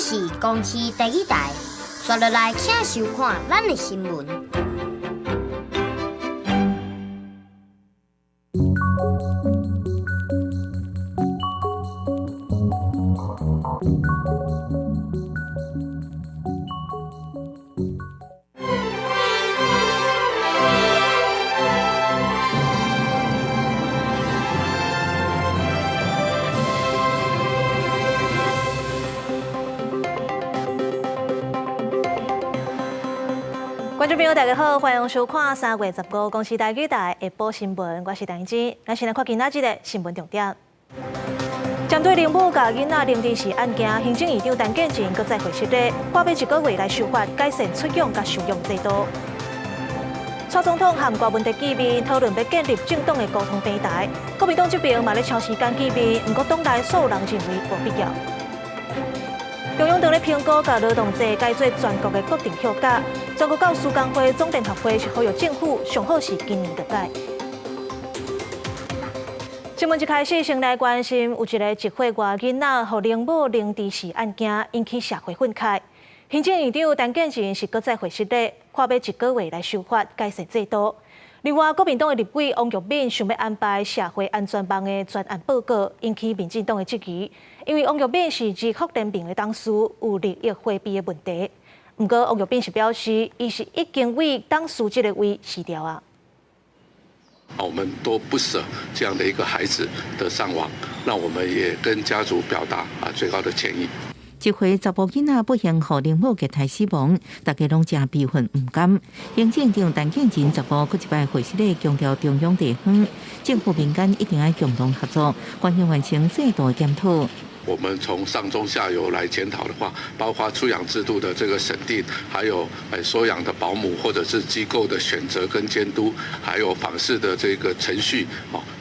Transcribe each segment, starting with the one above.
是公視台語台，紲落來請收看咱的新聞。觀眾朋友，大家好，歡迎收看3月15公視台語台下晡新聞，我是陳真。咱先來看今仔日的新聞重點。針對靈母共囡仔靈知死案件，行政院長陳建仁閣再會室咧，掛欲一個月來修法改善出養佮收養制度。蔡總統和柯文哲見面，討論欲建立政黨的溝通平台。國民黨這邊嘛咧搶時間見面，毋過黨內所有人認為無必要。中央當咧評估共勞動者改做全國的國定休假，全國教師工會總聯合會是呼籲政府上好是今年就改。新聞一開始先來關心，有一個一歲外囡仔予靈母凌遲死案件，引起社會憤慨。行政院長陳建仁是閣再會室咧，看欲一個月來修法改善制度。另外，國民黨的立委王玉敏想欲安排社會安全網的專案報告，引起民進黨的質疑，因為王玉敏是兒福聯盟的董事，有利益迴避的問題。毋過，王玉敏是表示，伊是已經為董事這个位辭掉啊。我們都不捨這樣的一個孩子的喪亡，那我們也跟家族表達啊最高的歉意。一歲查埔囡仔不幸予靈母虐待死亡，大家攏誠悲憤毋甘。行政院長陳建仁15閣一擺會室內強調，中央地方政府民間一定愛共同合作，關鍵完成制度的檢討。我們從上中下游來檢討的話，包括出養制度的這個審定，還有收養的保姆或者是機構的選擇跟監督，還有訪視的這個程序，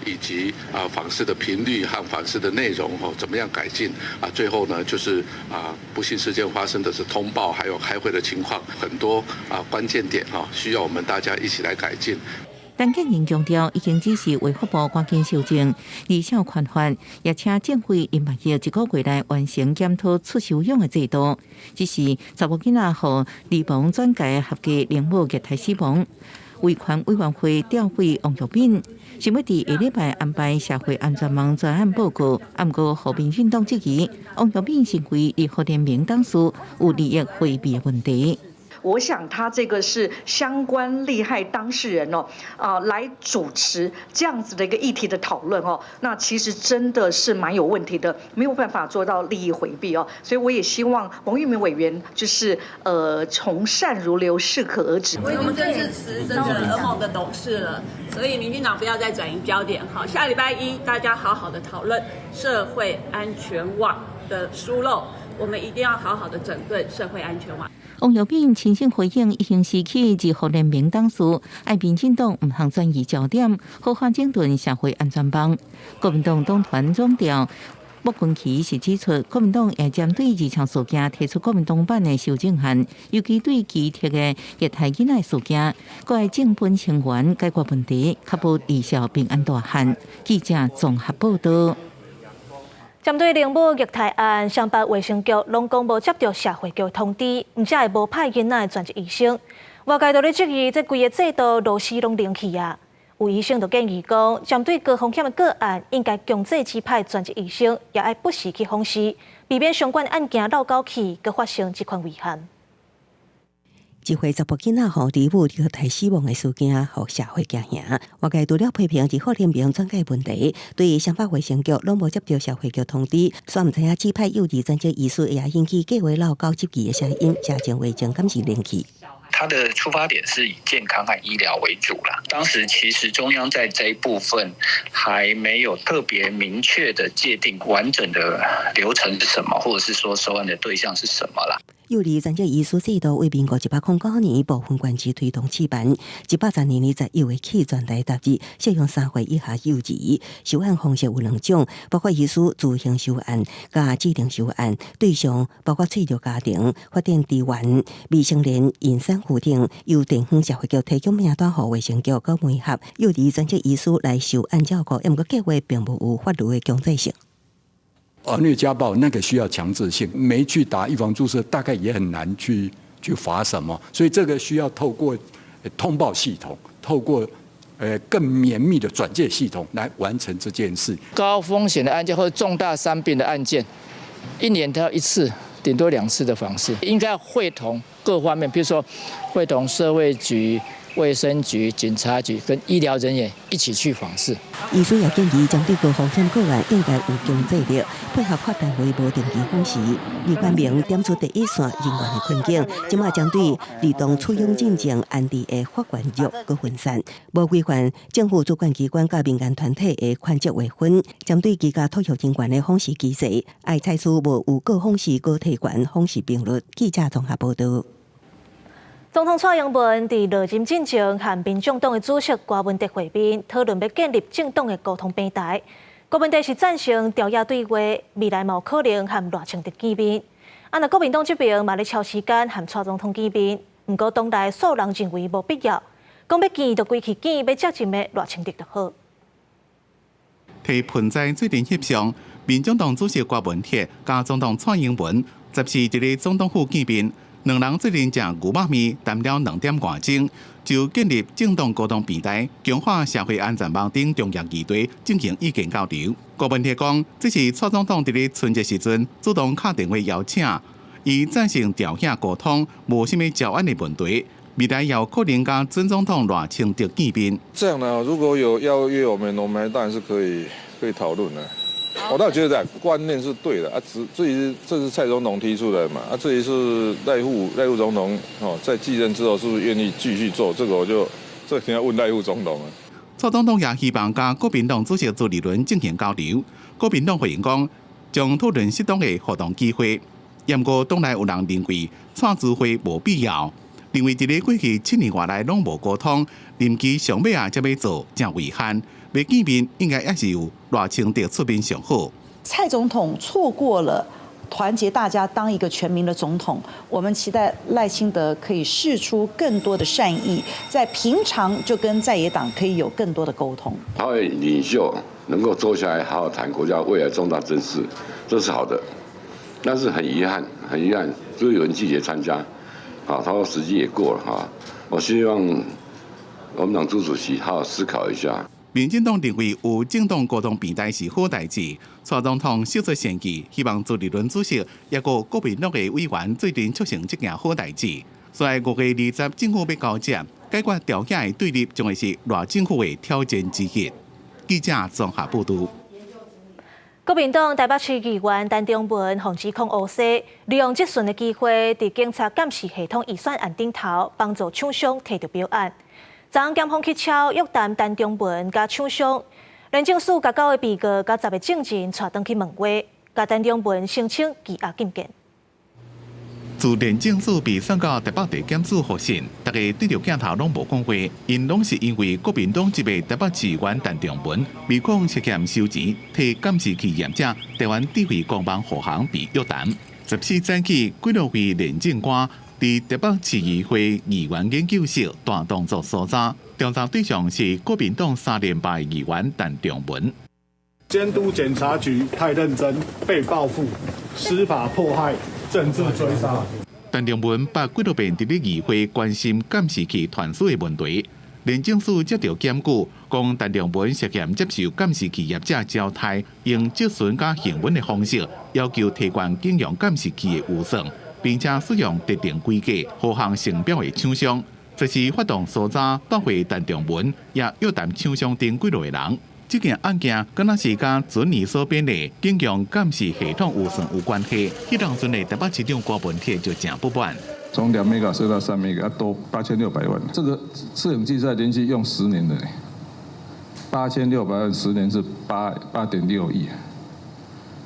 以及啊訪視的頻率和訪視的內容，哦，怎麼樣改進？啊，最後呢，就是啊不幸事件發生的是通報，還有開會的情況，很多啊關鍵點啊，需要我們大家一起來改進。陳建仁強調，已經指示衛福部趕緊修正，兒少權法，也請政委林百億一個月內完成檢討出收養的制度。只是查某囡仔予離亡轉介合家靈母虐待死亡，維權委員會調委王玉敏，想欲佇下禮拜安排社會安全網專案報告，毋過予民進黨質疑，王玉敏身為兒福聯盟董事，有利益迴避的問題。我想他這個是相關利害當事人哦，啊，來主持這樣子的一個議題的討論哦，那其實真的是蠻有問題的，沒有辦法做到利益迴避哦，所以我也希望王玉敏委員就是從善如流，適可而止。我已經正式辭這個兒盟的董事了，所以民進黨不要再轉移焦點，好，下禮拜一大家好好的討論社會安全網的疏漏，我們一定要好好的整頓社會安全網。王玉敏親身回應，已經辭去兒福聯盟董事，愛民進黨毋通轉移焦點，好好整頓社會安全網。國民黨黨團總召莫君琪是指出，國民黨會針對這場事件提出國民黨版的修正案，尤其對奇特的虐待囡仔事件，閣愛正本清源解決問題，確保兒少平安大漢。記者綜合報導。針對靈母虐待案，雙北衛生局攏講無接著社會局通知，毋才會無派囡仔的專職醫生。外界都咧質疑，這規個制度螺絲攏冷去啊！有醫生就建議講，針對高風險的個案，應該強制指派專職醫生，也愛不時去訪視，避免相關案件落狗去，閣發生這款遺憾。一歲查埔囡仔予靈母虐待死亡的事件，予社會驚嚇。外界除了批評兒福聯盟轉介問題，對雙北衛生局攏無接著社會局通知，煞毋知影指派幼兒專職醫師，也引起計劃落狗質疑的聲音，誠情話情敢是冷去。他的出發點是以健康和醫療為主啦。當時其實中央在這一部分還沒有特別明確的界定完整的流程是什麼，或者是說收案的對象是什麼啦。幼兒專職醫師制度為民國109年部分縣市推動試辦，110年10月起全台納入適用3歲以下幼兒。收案方式有兩種，包括醫師自行收案、佮指定收案，對象包括脆弱家庭、法定支援、未成年孕產婦等，由地方社會局提供名單予衛生局閣媒合幼兒專職醫師來收案照顧，毋過計劃並無有法律的強制性。兒虐家暴那個需要強制性，沒去打預防注射，大概也很難去罰什麼，所以這個需要透過通報系統，透過更綿密的轉介系統來完成這件事。高風險的案件或者重大傷病的案件，一年都要一次，頂多兩次的訪視，應該要會同各方面，比如說會同社會局、衛生局、警察局跟醫療人員一起去訪視。醫師也建議，針對高風險個案，應該有強制力，配合跨單位無定期訪視。李冠明點出第一線人員的困境，這馬針對兒童出養進前安置的法官約閣分散，無規範政府主管機關佮民間團體的權責劃分，針對居家托育人員的訪視機制，愛採取無預告訪視、閣提懸訪視頻率。記者綜合報道。總統蔡英文佇落任進前，和民眾黨的主席郭文哲會面，討論欲建立政黨的溝通平台。郭文哲是贊成朝野對話，未來嘛有可能和賴清德見面。啊，若國民黨這邊嘛咧敲時間和蔡總統見面，毋過黨內數人認為無必要，講欲見就規氣見，欲接任的賴清德就好。提盆栽做陣翕相，民眾黨主席郭文哲佮總統蔡英文14佇咧總統府見面。兩人做陣食牛肉麵，談了2點外鐘，就建立政黨溝通平台，強化社會安全網等重要議題進行意見交流。郭文哲講，這是蔡總統佇咧春節時陣主動敲電話邀請，伊贊成朝野溝通，無啥物招安的問題。未來有可能佮準總統賴清德見面。這樣呢，如果有邀約我們，我們當然是可以討論的。我倒覺得觀念是對的啊，至於這是蔡總統提出來嘛，啊，至於是賴副總統哦，在繼任之後是不是願意繼續做，這個我就這個要問賴副總統啊。蔡總統也希望佮國民黨主席朱立倫進行交流。國民黨回應講，將討論適當的互動機會。毋過黨內有人認為蔡朱會無必要，認為佇咧過去7年外來攏無溝通，任期上尾仔才欲做，誠遺憾。欲見面應該也是由賴清德出面上好。蔡總統錯過了團結大家當一個全民的總統，我們期待賴清德可以釋出更多的善意，在平常就跟在野黨可以有更多的溝通。他會領袖能夠坐下來好好談國家未來重大政事，這是好的。但是很遺憾，很遺憾，就有人拒絕參加。啊，他說時機也過了哈。我希望我們黨朱主席好好思考一下。民進黨認為有政黨溝通平台是好代誌。蔡總統釋出善意，希望朱立倫主席抑閣國民黨的委員做陣促成這件好代誌。所以5月20政府欲交接，解決朝野的對立，將會是賴政府的挑戰之一。記者綜合報道。國民黨台北市議員陳長文予指控烏西，利用質詢的機會，佇警察監視系統預算案頂頭幫助廠商提著標案。昨昏檢方去抄約談陳長文佮廠商，廉政署共九个被告佮10个證人帶轉去問話，共陳長文申請羈押禁見。自廉政署被送到台北地檢署予訊，逐家對著鏡頭攏無講話，𪜶攏是因為國民黨籍的台北市議員陳長文被控涉嫌收錢替監視器業者台灣智慧光網護航被約談。14早起，幾落位廉政官佇台北市議會議員研究室大動作搜查，調查對象是國民黨三連敗議員陳長文。監督檢查局太認真，被報復，司法迫害，政治追殺。陳長文捌幾落遍佇咧議會關心監視器傳輸的問題，廉政署接著檢舉，講陳長文涉嫌接受監視器業者招刣，用質詢佮詢問的方式，要求提懸警用監視器的預算，並且使用特定規格護航成標的廠商，這是發動搜查帶回陳長文，也約談廠商等幾落個人。這件案件敢若是佮前年所編的警用監視系統預算有關係。彼當陣的台北市長郭文鐵就誠不滿。從2 mega 設到3 mega，要多8600萬。這個攝影機在連續用10年的，8600萬10年是8.6億。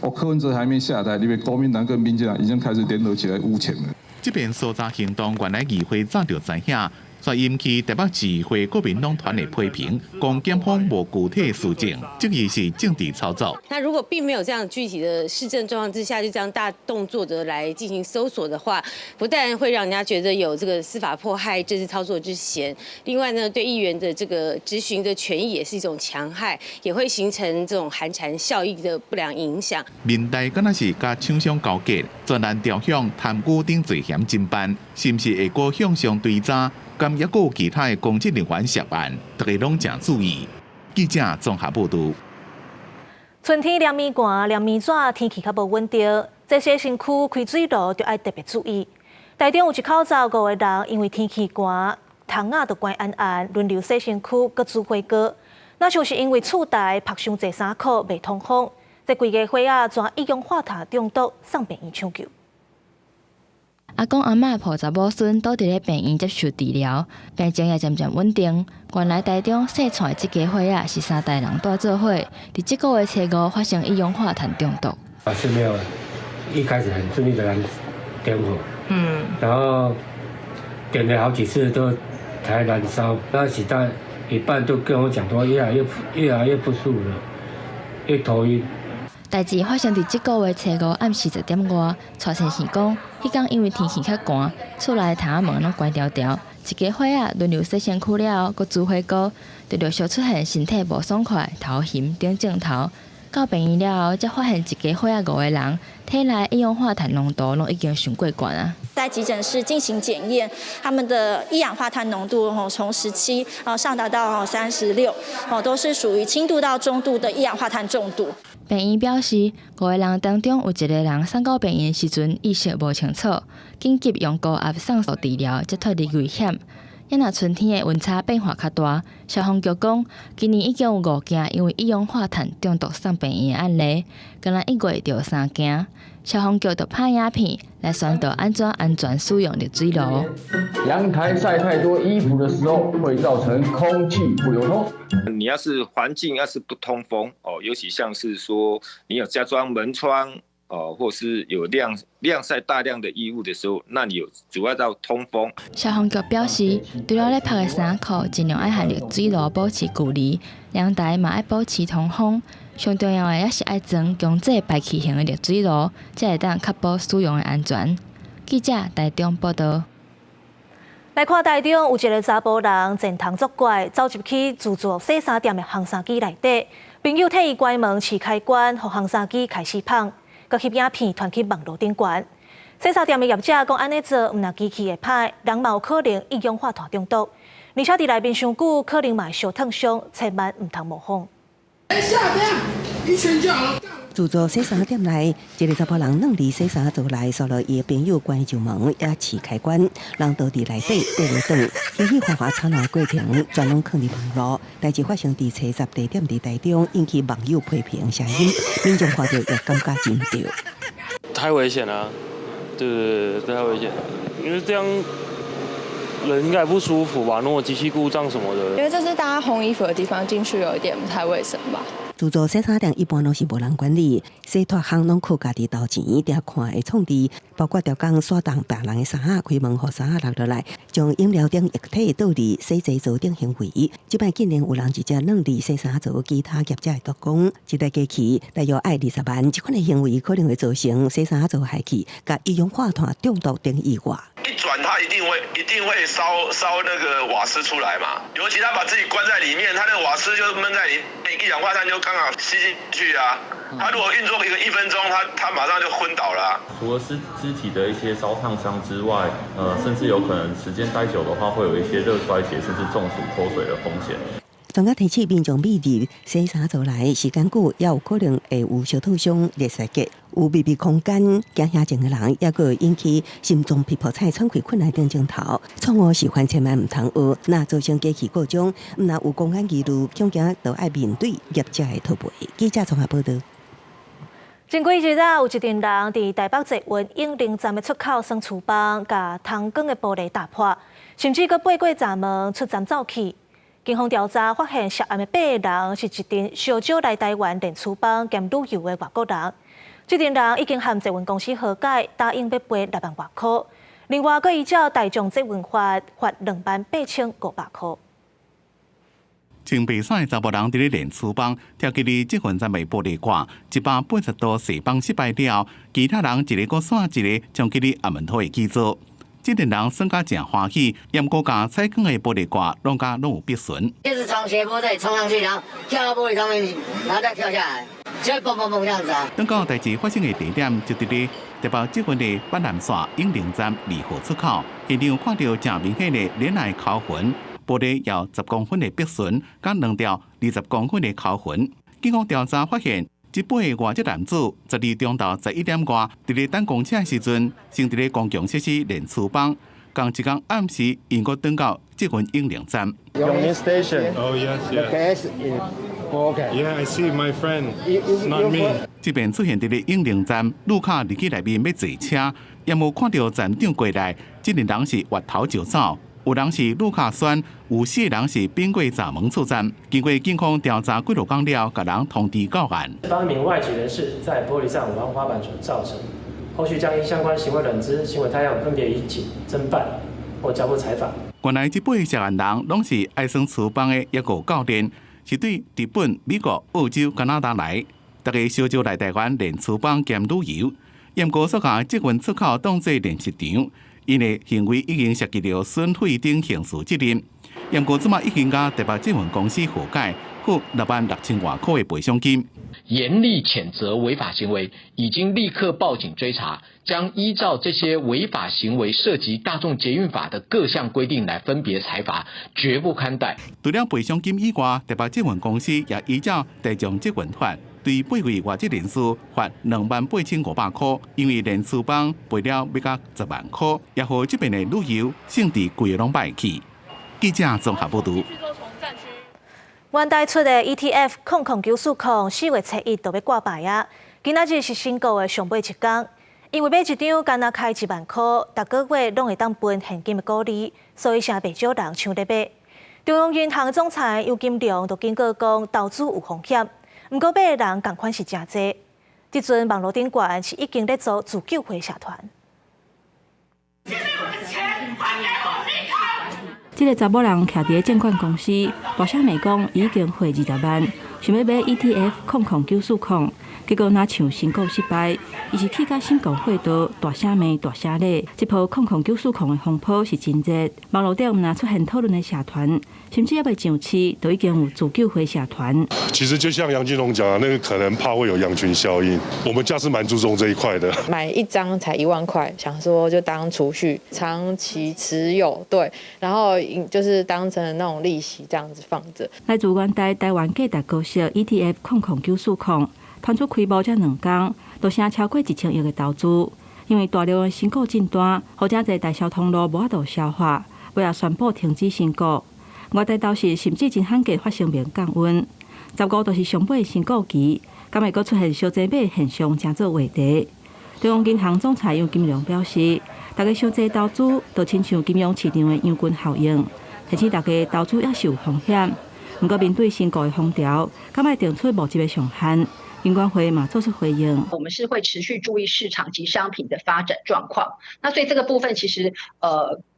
我柯文哲還沒下台，你們國民黨跟民進黨已經開始聯合起來汙錢了。這遍搜查行動原來議會早就知影，煞引起台北市會國民黨團的批評，講檢方無具體事證，質疑是政治操作。那如果並沒有這樣具體的事證狀況之下，就這樣大動作的來進行搜索的話，不但會讓人家覺得有這個司法迫害、政治操作之嫌，另外呢，對議員的這個質詢的權益也是一種戕害，也會形成這種寒蟬效應的不良影響。民代敢若是佮廠商勾結，專案調向貪污等罪嫌偵辦，是毋是會閣向上追查？敢猶閣有其他的公職人員涉案，大家攏誠注意。記者綜合報導。春天涼暝寒，涼暝熱，天氣較無穩定，這洗身軀開水爐就愛特別注意。台中有一口罩五個人，因為天氣寒，窗仔都關絚絚，輪流洗身軀，閣煮火鍋。若像是因為厝內曝傷濟衫褲袂通風，這規家伙仔全一氧化碳中毒，送病院搶救。阿公阿嬤抱查某孫倒佇咧病院接受治療，病情也漸漸穩定。原來台中細串這家伙仔是三代人蹛做伙，佇這個月初五發生一氧化碳中毒。啊，是沒有，一開始很順利的來點火，然後點了好幾次都才燃燒，那時到一半都跟我講說越來越越來越不舒服了，越頭暈。代誌發生佇這個月初五暗時10點外，蔡先生講，彼工因為天氣較寒，厝內窗仔門攏關牢牢，一家伙仔輪流洗身軀了後，閣煮火鍋，就陸續出現身體無爽快、頭暈等症頭。到病院了後，才發現一家伙仔五個人體內一氧化碳濃度攏已經傷過懸啊！在急診室進行檢驗，他們的一氧化碳濃度吼從17上達到36，哦都是屬於輕度到中度的一氧化碳中毒。病院表示，五個人當中有一個人送到病院時陣意識無清楚，緊急用高壓送治療，才脫離危險。猶若春天的溫差變化較大，消防局講，今年已經有五件因為一氧化碳中毒送病院的案例，干焦一月就有三件。消防局就拍影片來宣導按怎安全使用熱水爐。陽台曬太多衣服的時候，會造成空氣不流通。你要是環境要是不通風哦，尤其像是說你有加裝門窗哦，或是有晾晾曬大量的衣物的時候，那你有阻礙到通風。消防局表示，除了咧曝的衫褲，盡量愛和熱水爐保持距離，陽台嘛愛保持通風。上重要的也是愛裝強制排氣型的熱水爐，才會當確保使用的安全。記者台中報道。來看台中有一个查埔人前通作怪，走入去自助洗衫店的烘衫機內底，朋友替伊關門試開關，予烘衫機開始麭，閣翕影片傳去網路頂懸。洗衫店的業者講按呢做，毋但機器會歹，人嘛有可能一氧化碳中毒，而且佇內面傷久，可能嘛會燒燙傷，千萬毋通模仿。等下，等下，一拳就好了。自助洗衫店內，一个查埔人軟佇洗衫槽內，煞落伊的朋友關上門，也試開關，人倒佇內底綴咧轉，嘻嘻哈哈吵鬧的過程，全攏囥佇網路。代誌發生佇初十地點佇台中，引起網友批評聲音，民眾看著也感覺真著。太危險了，對對對，太危險，因為這樣人應該不舒服吧？如果機器故障什麼的。因為這是大家烘衣服的地方，進去有一點不太衛生吧。自助洗衫店一般攏是無人管理，洗脫烘攏靠家己投錢，定看會創治，包括逐工刷動別人的衫仔，開門予衫仔落落來，將飲料等液體倒佇洗衣槽頂行為。這擺竟然有人直接軟佇洗衫槽，其他業者會督講，這台機器大約愛20萬，這款的行為可能會造成洗衫槽害氣，佮一氧化碳中毒等意外。一轉，它一定會燒燒那個瓦斯出來嘛。尤其他把自己關在裡面，他那個瓦斯就悶在裡面，一氧化碳就剛好吸進去啊。他如果運作一個1分鐘，他馬上就昏倒了。除了肢肢體的一些燒燙傷之外，甚至有可能時間待久的話，會有一些熱衰竭，甚至中暑脫水的風險。專家提醒民眾，密入洗衫槽內時間久，也有可能會有燒燙傷、熱衰竭。有密閉空間驚嚇症的人，也會引起心臟皮膚菜喘氣困難等症頭。錯誤示範千萬毋通學，若造成機器故障，毋但有公安疑慮，恐驚都愛面對業者的討賠。記者綜合報道。前幾日啊，有一陣人佇台北捷運永寧站的出口耍廚房，共窗框的玻璃打破，甚至閣爬過閘門出站走去。警方調查發現，涉案的八个人是一陣相招來台灣練廚房兼旅遊的外國人。這陣人已經和捷運公司和解，答應欲賠6萬外箍。另外，閣依照大眾捷運法罰28,500箍。穿白衫的查埔人佇咧練書房，跳起佇捷運站的玻璃蓋，180度洗枋失敗了，其他人一个閣煞一个衝去咧阿門土的基座。這個人耍甲誠歡喜，毋過共採光的玻璃蓋攏甲攏有篦損。就是從斜坡這裡衝上去，然後跳到玻璃上面，然後再跳下來，就會嘣嘣嘣這樣子啊。等到代誌發生的地點就佇咧台北捷運的板南線永寧站2號出口，現場看著誠明顯的連來溝痕，玻璃有10公分的篦損，佮兩條20公分的溝痕。警方調查發現，這八个外籍男子12中晝11點外，佇咧等公車的時陣，先佇咧公共設施練書房，仝一工暗時，𪜶閣轉到捷運永寧站。永寧 Station. Oh yes, yes. The gas is broken. Yeah, I see my friend. Not me. 這擺出現佇咧永寧站，旅客入去內面欲坐車，也無看著站長過來，這個人是越頭就走。有人是旅客選，有四個人是變過閘門出站。經過警方調查幾落工了，共人通知到案。八名外籍人士在玻璃上玩滑板所造成，後續將依相關行為認知、行為態樣分別以警偵辦或交付裁罰。原來這八个涉案人攏是愛耍書枋的一個教練，是對日本、美國、澳洲、加拿大來，逐家相招來台灣練書枋兼旅遊，毋過煞共捷運出口當做練習場。𪜶的行為已經涉及著損毀等刑事責任，毋過這馬已經佮台北捷運公司和解，付6萬6千外箍的賠償金。嚴厲譴責違法行為，已經立刻報警追查，將依照這些違法行為涉及大眾捷運法的各項規定來分別裁罰，絕不寬待。除了賠償金以外，台北捷運公司也依照大眾捷運法，對八位外籍人士罰28,500箍，因為練書枋賠了欲到10萬箍，也予這邊的旅遊勝地規个攏敗去。記者綜合報導。元大出的 ETF 00940 4月初1就欲掛牌啊！今仔日是申購的上尾一工，因為買一張干焦開1萬箍，逐個月攏會當分現金的股利，所以誠袂少人搶咧買。中央銀行總裁楊金龍就警告講，投資有風險，毋過買的人仝款是誠濟。這陣網路頂懸是已經咧做自救會社團。我的錢還給我立刻！這个查某人徛佇咧證券公司，大聲罵講已經匯20萬，想欲買 ETF 00940，結果若像申購失敗，伊是氣甲心肝火刀，大聲罵大聲咧。這波00940的風波是真熱，網路頂毋但出現討論的社團，甚至猶未上市，就已經有自救會社團。其實就像楊金龍講的，那個可能怕會有羊群效應，我們家是蠻注重這一塊的。買一張才1萬塊，想說就當儲蓄，長期持有，對，然後就是當成那種利息這樣子放著。來自元大台灣價值高息 ETF 00940，推出開幕才2工，就成超過1000億的投資。因為大量的申購進單，予誠濟代銷通路無法度消化，尾仔宣布停止申購。外地投資甚至真罕見發聲明降溫。15就是上尾申購期，敢會閣出現相濟買現象，成做話題。中央銀行總裁楊金龍表示，大家傷濟投資，就親像金融市場的羊群效應，提醒大家投資也是有風險。毋過面對申購的風潮，敢愛定出募集的上限？金管會嘛做出回應。我們是會持續注意市場及商品的發展狀況。那所以這個部分其實，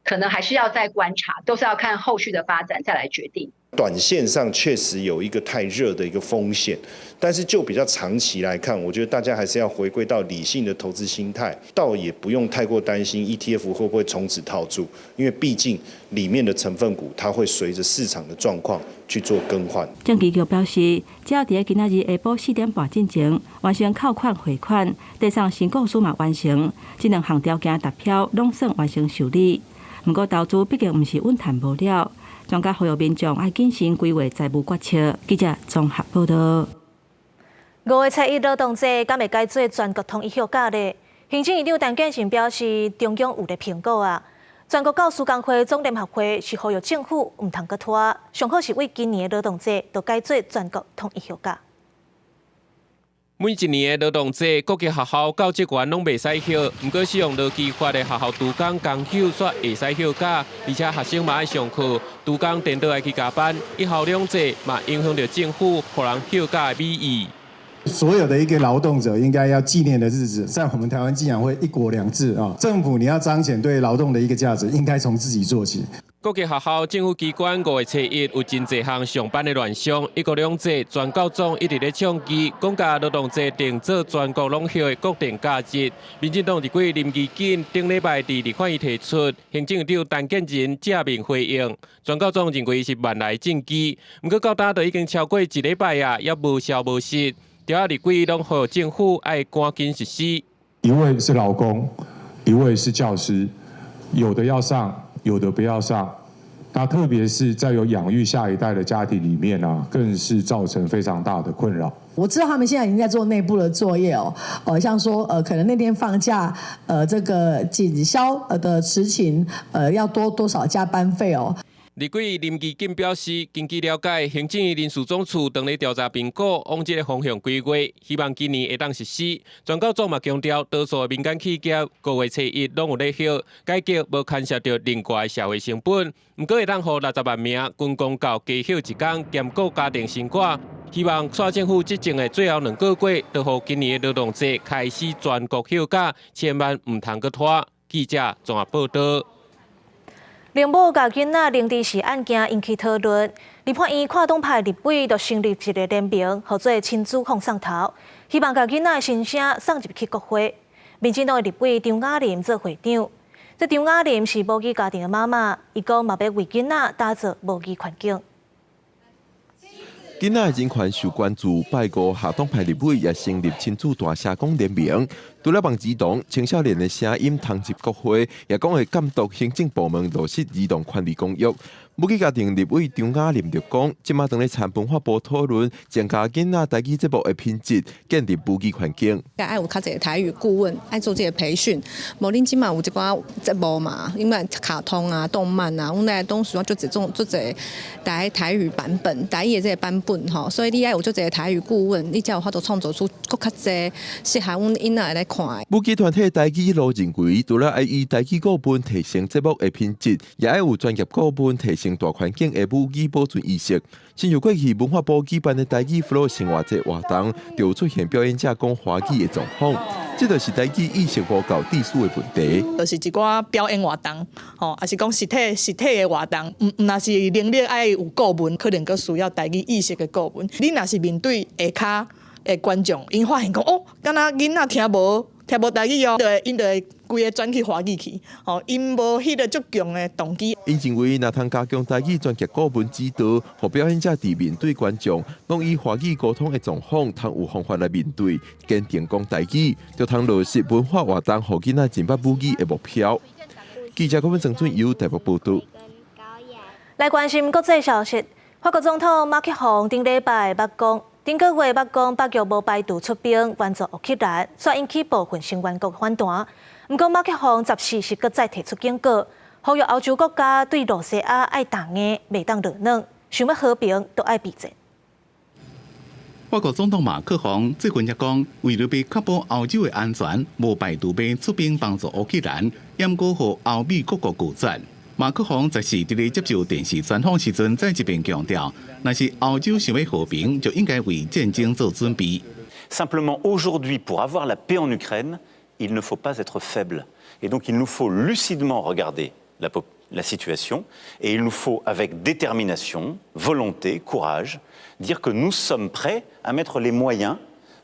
可能還是要再觀察，都是要看後續的發展再來決定。短線上確實有一個太熱的一個風險，但是就比較長期來看，我覺得大家還是要回歸到理性的投資心態，倒也不用太過擔心 ETF 會不會從此套住，因為畢竟裡面的成分股它會隨着市場的狀況去做更換。證期局表示，只要佇今仔日下晡4點半進前完成扣款匯款，遞送申告書嘛完成，這兩項條件達標，攏算完成受理。毋過投資畢竟毋是穩趁無了。專家呼籲民眾愛謹慎規劃財務決策。記者綜合報導。5月初1勞動節，敢會改做全國統一休假咧？行政院長陳建仁表示，中央有咧評估啊。全國教師工會總聯合會是呼籲政府毋通閣拖，上好是為今年的勞動節就改做全國統一休假。每一年的勞動節，各級學校教職員攏袂使休，毋過使用勞基法的學校督工工休煞會使休假，而且學生嘛愛上課，督工顛倒愛去加班，一校兩制嘛影響著政府予人休假的美意。一所有的一個勞動者應該要紀念的日子，在我們台灣竟然會一國兩制啊！政府你要彰顯對勞動的一個價值，應該從自己做起。國際學校、政府機關5月初一有真濟項上班的亂象，一國兩制全教總一直咧倡議，講共勞動節定做全國攏休的國定假日。民進黨立委林宜瑾頂禮拜佇立法院提出，行政院長陳建仁正面回應，全教總認為是萬來證據。毋過到今都已經超過一禮拜啊，猶無消無息，著愛立委攏呼政府愛趕緊實施。一位是勞工，一位是教師，有的要上，有的不要上，那特別是在有養育下一代的家庭裡面啊，更是造成非常大的困擾。我知道他們現在已經在做內部的作業哦，像說可能那天放假，這個警消的執勤，要多多少加班費哦。立委林宜瑾表示，根據了解，行政院人事總處當咧調查評估，往這个方向規劃，希望今年會當實施。全教總嘛強調，多數的民間企業5月初一攏有咧休，改革無牽涉著另外社會成本，毋過會當予60萬名軍公教加休一工，兼顧家庭生活。希望蔡政府執政的最後2個月，就予今年的勞動節開始全國休假，千萬毋通閣拖。記者綜合報導。靈母共囡仔零知識案件引起討論，立法院跨黨派立委就成立一个聯盟，號做親子放送頭，希望共囡仔的心聲送入去國會。民進黨的立委張雅琳做會長，這張雅琳是母語家庭的媽媽，伊講嘛欲為囡仔打造母語環境。囡仔的人權受關注，拜五跨黨派立委也成立親子大聲公聯盟。除了幫兒童、青少年的聲音通入國會，也講會監督行政部門落實兒童權利公約。母語家庭立委張雅琳就講，這馬當咧參文化部討論，增加囡仔台語節目的品質，建立母語環境。愛有較濟台語顧問，愛做這个培訓。無恁這馬有一寡節目嘛，因為卡通啊、動漫啊，阮來當時足濟種足濟台語版本、台語的這个版本吼，所以你愛有足濟台語顧問，你才有法度創造出閣較濟適合阮囡仔來看。母語團體台語路認為，除了愛以台語顧問提升節目的品質，也愛有專業顧問提升大環境的母語保存意識。親像過去文化部舉辦的台語 Flow 生活節活動，就有出現表演者講華語的狀況，這就是台語意識無夠致使的問題。就是一寡表演活動，吼，抑是講實體的活動，毋毋若是能力愛有顧問，可能閣需要台語意識的顧問。你若是面對下跤的觀眾，𪜶發現講哦，敢若囡仔聽無台語哦，就會𪜶就會規个轉去華語去，吼，𪜶無彼个足強的動機。𪜶認為，若通加強台語專業顧問指導，予表演者佇面對觀眾，攏以華語溝通的狀況，通有方法來面對，堅定講台語，就通落實文化活動，予囡仔認捌母語的目標。記者郭文曾俊友台北報導。來關心國際消息，法國總統馬克宏頂禮拜捌講，頂個月捌講北約無排除出兵援助烏克蘭，煞引起部分成員國反彈。毋過馬克宏14是閣再提出警告，呼籲歐洲國家對露西亞愛彈硬，袂當落軟，想欲和平都愛備戰。法國總統馬克宏最近也講，為著欲確保歐洲的安全，無排除欲出兵幫助烏克蘭，毋過予歐美各國拒絕。馬克宏14佇咧接受電視專訪時陣，再一遍強調，若是歐洲想欲和平，就應該為戰爭做準備。 Simplement aujourd'hui, pour avoir la paix en Ukraine, il ne faut pas être faible. Et donc il nous faut lucidement regarder la situation et il nous faut avec détermination, volonté, courage, dire que nous sommes prêts à mettre les moyens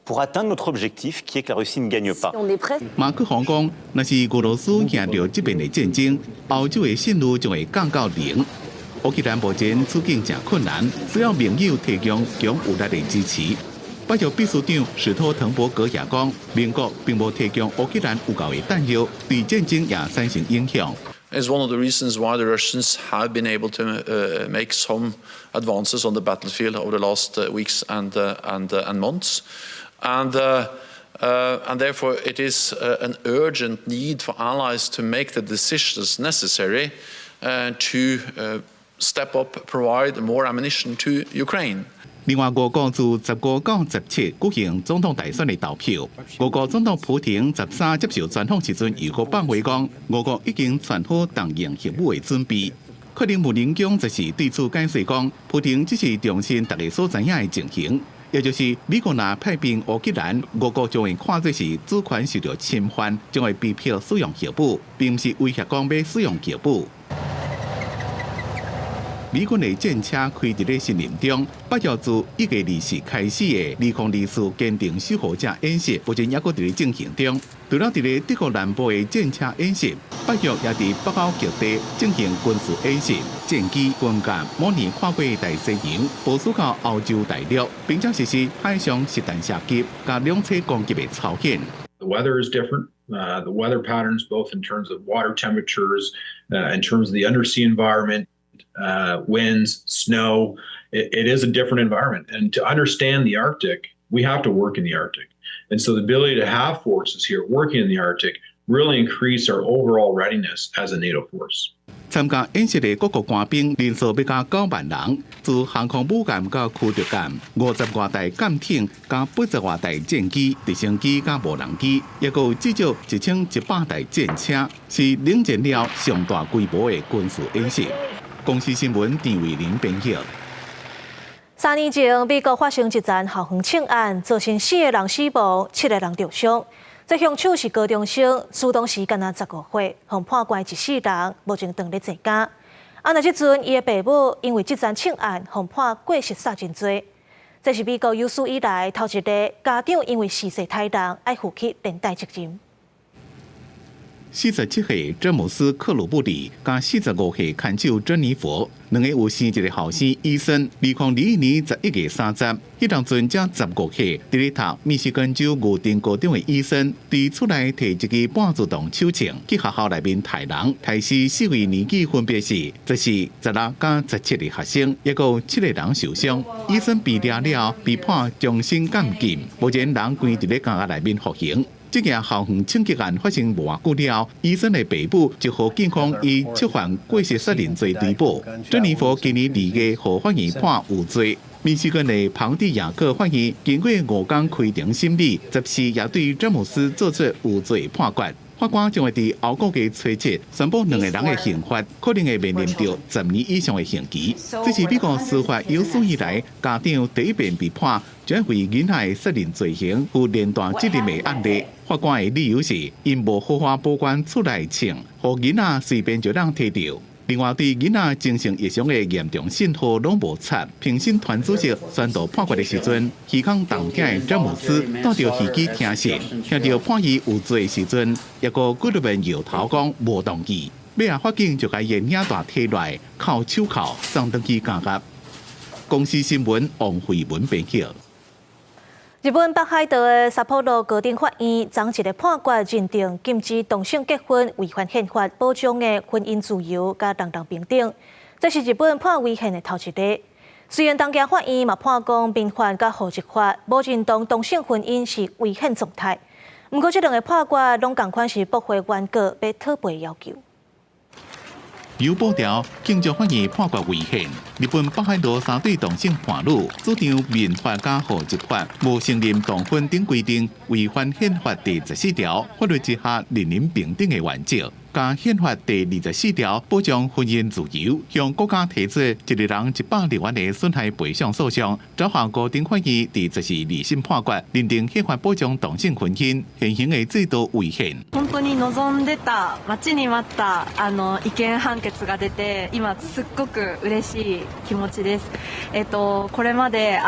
pour atteindre notre objectif qui est que la Russie ne gagne pas. On est prêt. 馬克宏講，若是俄羅斯贏著這遍的戰爭，歐洲的信譽就會降到零。烏克蘭目前處境誠困難，需要盟友提供強有力的支持。北約秘書長史托滕伯格也講，盟國並無提供烏克蘭有夠的彈藥，對戰爭也產生影響。 Is one of the reasons why the Russians have been able to make some advances on the battlefield over the last weeks and months. And therefore, it is an urgent need for allies to make the decisions necessary to step up, provide more ammunition to Ukraine. 另外，俄國自15到17舉行總統大選的投票。俄國總統普廷13接受專訪時陣，又閣放話講，俄國已經做好動用核武的準備。克里姆林宮則是對此解釋講，普廷只是重申大家所知影的情形。也就是美國若派兵烏克蘭，俄國將會看做是主權受著侵犯，將會被迫使用核武，並毋是威脅講欲使用核武。美軍的戰車開佇咧森林中，北約自1月24開始的2024堅定守護者演習，目前猶閣佇咧進行中。除了佇咧德國南部的戰車演習，北約也佇北歐各地進行軍事演習，戰機、軍艦模擬跨過大西洋，部署到歐洲大陸，並且實施海上實彈射擊佮兩棲攻擊的操演。 The weather is different. The weather patterns, both in terms of water temperatures, in terms of the undersea environment, winds, snow. It is a different environment. And to understand the Arctic, we have to work in the Arctic. And so the ability to have forces here working in the Arctic really increase our overall readiness as a NATO force. 參加演習的各國官兵人數欲加9萬人，自航空母艦到驅逐艦，50外台艦艇佮80外台戰機、直升機佮無人機，抑閣有至少1100台戰車，是冷戰了上大規模的軍事演習。公視新聞陳慧玲編譯。 3年前，美國發生一樁校園槍案，造成四个人死亡，七个人著傷。這兇手是高中生，死當時敢若15歲，予判關一世人，目前當咧坐監。啊，若這陣伊的爸母因為這樁槍案，予判過失殺人罪。這是美國有史以來頭一个家長因為嗜殺刣人，愛負起連帶責任。47歲詹姆斯·克魯布里佮45歲牽手珍妮佛，兩个有生一个後生伊森。2021年11月30，彼當陣才15歲，佇咧讀密西根州牛頓高中的伊森，佇厝內提一支半自動手槍去學校內面刣人，刣死四位年紀分別是14、16佮17个學生，抑閣有七个人受傷。伊森被掠了後，被判終身監禁，目前人關佇咧監獄內面服刑。這件校園槍擊案發生無偌久了，伊森的爸母就予警方以觸犯過失殺人罪追捕。珍妮佛今年2月予法院判有罪。密西根的龐蒂亞克法院經過5工開庭審理，14也對詹姆斯做出有罪判決。法官將會佇後個月初七宣布兩个人的刑罰，可能會面臨著10年以上的刑期。這是美國司法有史以來家長第一遍被判將為囡仔的殺人罪行負連帶責任的案例。法官的理由是，𪜶無好好保管厝內槍，予囡仔隨便就通提著。另外，對囡仔精神異常的嚴重信號攏無插。評審團主席宣讀判決的時陣，耳孔動聽的詹姆斯戴著耳機聽審，聽著判伊有罪的時陣，抑閣幾落遍搖頭講無同意。尾仔法警就共伊的領帶提落來，銬手銬送轉去監獄。公視新聞王慧文編譯。日本北海道的札幌高等法院昨一个判決認定禁止同性結婚違反憲法保障的婚姻自由佮人人平等，這是日本判違憲的頭一例。雖然東京法院嘛判講民法佮戶籍法無認同同性婚姻是違憲狀態，毋過這兩个判決攏仝款是駁回原告欲討賠要求。由報條京都法院判決違憲。日本北海道三對同性伴侶主張民法佮戶籍法無承認同婚等規定，違反憲法第14條法律之下人人平等的原則。佮憲法第24條保障婚姻自由，向國家提出一个人100日元的損害賠償訴訟。札幌高等法院佇14二審判決，認定憲法保障同性婚姻現行的制度違憲。本当に望んでた待ちに待った違憲判決が出て、今すっごく嬉しい気持ちです。これまで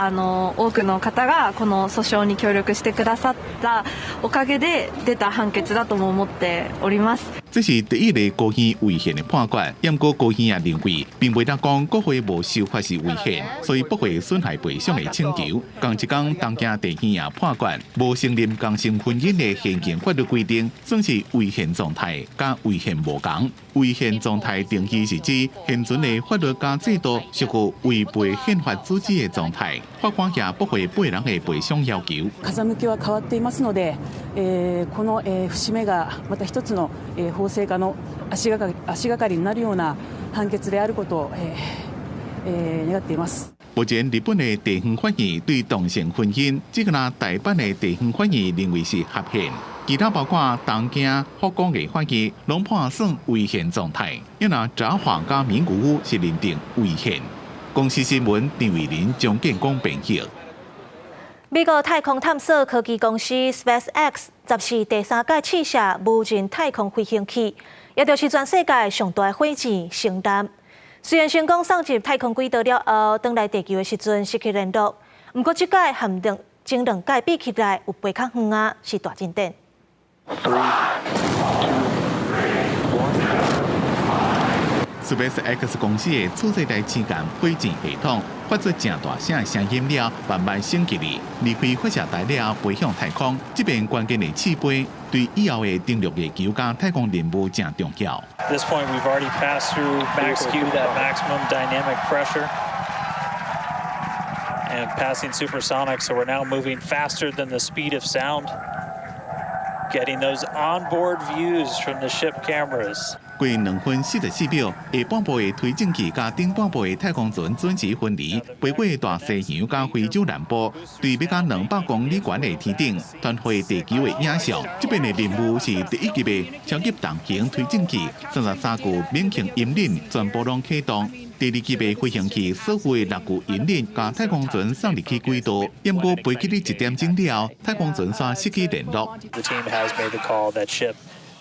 多くの方がこの訴訟に協力してくださったおかげで出た判決だとも思っております。這是第一个高院違憲的判決，毋過高院也認為，並袂當講國會無修法是違憲，所以駁回損害賠償的請求。仝一工東京地院也判決，無承認同性婚姻的現行法律規定，算是違憲狀態，佮違憲無仝。違憲狀態定義是指現存的法律佮制度屬於違背憲法主旨的狀態。法官也駁回八人的賠償要求。風向きは変わっていますので、この節目がまた一つの法制化の足がかりになるような判決であることを願っています。目前日本的地方法院對同性婚姻，只干焦大阪的地方法院認為是合憲，其他包括東京、福岡的法院，攏判算違憲狀態。因為札幌佮名古屋是認定違憲。公視新聞陳慧琳、張建光編譯。美國太空探索科技公司 SpaceX 14第三擺試射無人太空飛行器，也就是全世界上大火箭星艦。雖然成功送入太空軌道了後，轉來地球的時陣失去聯絡，毋過這擺和前兩擺比起來，有飛較遠啊，是大進展。 Three, two, one. SpaceX 公司的次世代星艦火箭系統發出誠大聲的聲音了，慢慢升級哩，離開發射台了，飛向太空。這遍關鍵的試飛，對以後的登陸月球佮太空任務誠重要。 At this point, we've already passed through max Q, that maximum dynamic pressure, and passing supersonic, so we're now moving faster than the speed of sound. Getting those onboard views from the ship cameras. 過2分44秒，下半部的推進器佮頂半部的太空船準時分離，飛過大西洋佮非洲南部，對欲佮200公里懸的天頂，傳回地球的影像。這遍的任務是第一級的超級重型推進器，33具引擎引擎全部攏啟動。第二級的飛行器所有的六具引擎共太空船送入去軌道，毋過飛去一點鐘了，太空船煞失去聯絡。 The team has made the call that ship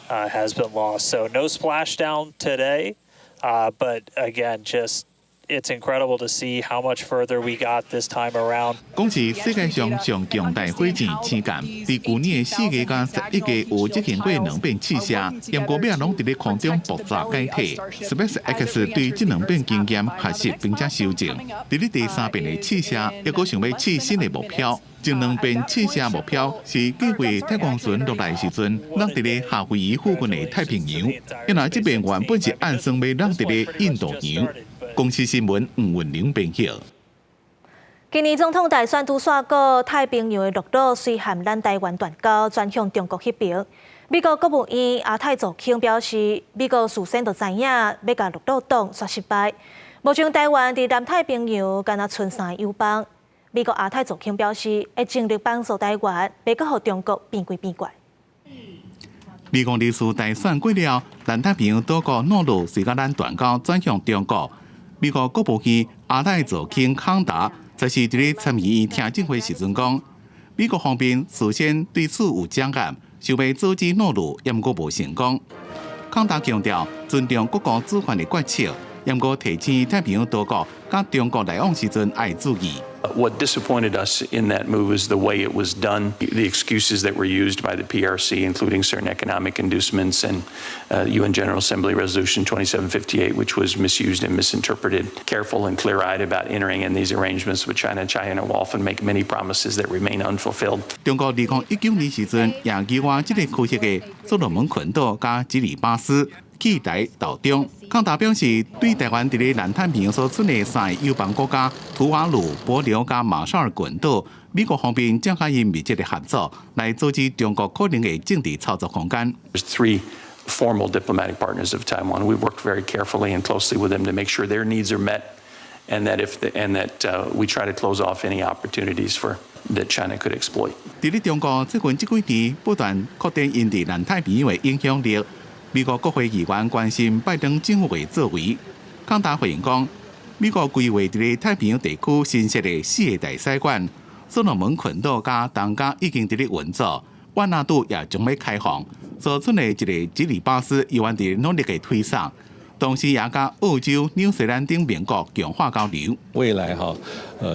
has been lost. So no splashdown today, but again, just it's incredible to see how much further we got this time around. 講是世界上上強大火箭星艦，佇舊年的4月佮11月有執行過兩遍試射，毋過尾仔攏佇咧空中爆炸解體。SpaceX 對這兩遍經驗學習並且修正，佇咧第三遍的試射，猶閣想欲試新的目標。前兩遍試射目標是計劃太空船落來時陣，落佇咧夏威夷附近的太平洋。因為這遍原本是按算欲落佇咧印度洋。公視新聞吳文玲編譯。今年總統大選拄煞過，太平洋的諾魯隨和咱台灣斷交，轉向中國彼爿。美國國務院亞太助卿表示，美國事先就知影欲共諾魯擋煞失敗。目前台灣佇南太平洋干焦賰三个友邦。美國亞太助卿表示，會盡力幫助台灣，袂閣予中國變鬼變怪。2024大選過了，南太平洋島國諾魯隨佮咱斷交，轉向中國。美國國務院亞太助卿康達，就是佇咧參議院聽證會時陣講，美國方面事先對此有掌握，想欲阻止諾魯，毋過無成功。康達強調尊重國家主權的決策，毋過提醒太平洋島國佮中國來往時陣愛注意。 What disappointed us in that move is the way it was done, the excuses that were used by the PRC, including certain economic inducements and UN General Assembly Resolution 2758, which was misused and misinterpreted. Careful and clear-eyed about entering in these arrangements with China. China will often make many promises that remain unfulfilled. 中國2019年時陣，也擬挖這個區域的所羅門群島佮基里巴斯棄台島中。康達表示，對台灣佇咧南太平洋所賰的三个友邦國家圖瓦盧、帛琉佮馬紹爾群島，美國方面正佮𪜶密切的合作，來阻止中國可能的政治操作空間。 There's three formal diplomatic partners of Taiwan. We've worked very carefully and closely with them to make sure their needs are met, and that if the, and that we try to close off any opportunities for that China could exploit. 佇咧中國最近這幾年不斷擴展𪜶佇南太平洋的影響力。美國國會議員關心拜登政府的作為，康達回應講，美國規劃佇咧太平洋地區新設的四个大使館，所羅門群島佮東加已經佇咧運作，瓦納杜也將欲開放，所賰的一个基里巴斯猶原佇努力的推捒。同時也佮澳洲、紐西蘭等盟國強化交流。未來哈，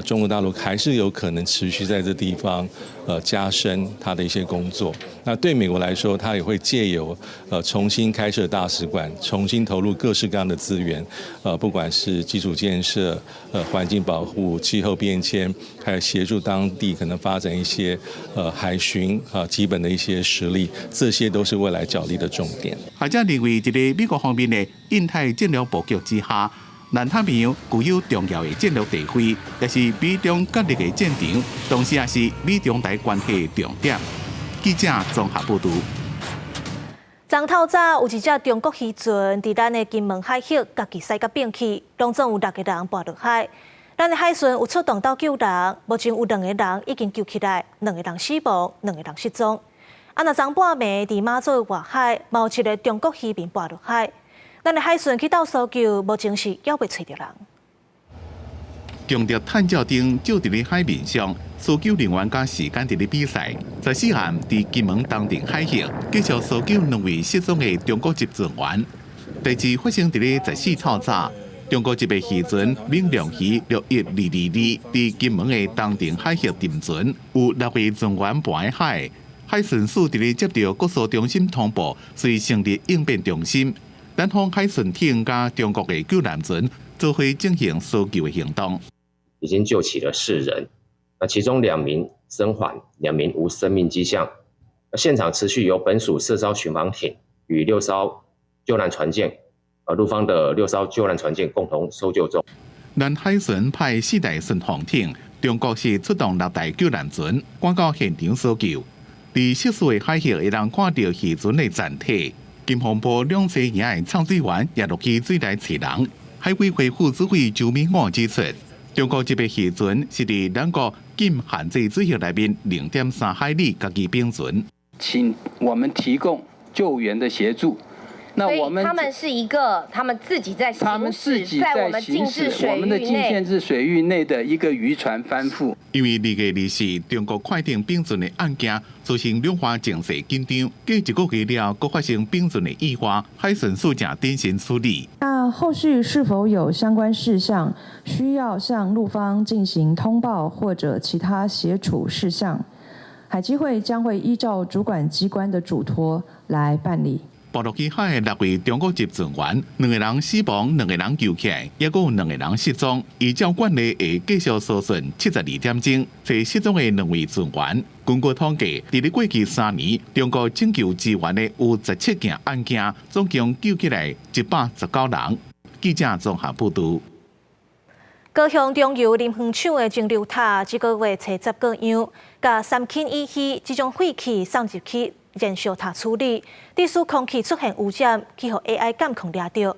中國大陸還是有可能持續在這地方，加深它的一些工作。那對美國來說，它也會借由重新開設大使館，重新投入各式各樣的資源，不管是基礎建設、環境保護、氣候變遷，還有協助當地可能發展一些海巡啊基本的一些實力，這些都是未來角力的重點。學者認為，佇咧美國方面的印太戰略布局之下，南太平洋具有重要的戰略地位，也是美中角力的戰場，同時也是美中台關係的重點。記者綜合報導。昨透早有一隻中國漁船佇咱的金門海域，家己駛甲變去，攏總有六個人跋落海。咱的海巡有出動到救人，目前有兩個人已經救起來，兩個人死亡，兩個人失蹤。啊，若昨半暝佇馬祖的外海，嘛有一个中國漁民跋落海，咱的海巡去鬥搜救，目前是猶未揣著人。強力探照燈照佇咧海面上，搜救人員佮時間佇咧比賽。14號佇金門東鎮海域，繼續搜救兩位失蹤的中國籍船員。代誌發生佇咧14透早，中國籍的漁船閩龍魚61222佇金門的東鎮海域沉船，有六位船員跋海。海巡署佇咧接到國搜中心通報，遂成立應變中心，南方海巡艇佮中國的救難船做伙進行搜救的行動。已經救起了四人，那其中兩名生還，兩名無生命跡象。現場持續由本署四艘巡防艇與六艘救難船艦，陸方的六艘救難船艦共同搜救中。南海巡派四台巡防艇，中國是出動六台救難船，趕到現場搜救。佇涉事的海域會當看著漁船的殘體。金峰埔兩棲營的藏水員也落去水內揣人。海委會副主委周明武指出，中國這個漁船是佇兩國禁限制水域內面0.3海里，家己併船。請我們提供救援的協助。那我們他們是一個，他們自己在他們自己在我們禁制水域內，我們的禁限制水域內的一個漁船翻覆。因為2月24中國快艇併船的案件，造成兩岸情勢緊張。過一個月了，閣發生併船的意外，海巡署正謹慎處理。那後續是否有相關事項需要向陸方進行通報或者其他協處事項，海基會將會依照主管機關的囑託來辦理。跋落去海的六位中國籍船員，兩個人死亡，兩個人救起來，抑閣有兩個人失蹤。依照慣例會繼續搜尋72點鐘，揣失蹤的兩位船員。根據統計，佇咧過去3年，中國拯救支援的有17件案件，總共救起來119人。記者綜合報導。高雄中油林園廠的蒸餾塔，這個月初十過樣，共三氫乙烯這種廢氣送入去燃燒塔處理，致使空氣出現污染，去予 AI 監控掠著。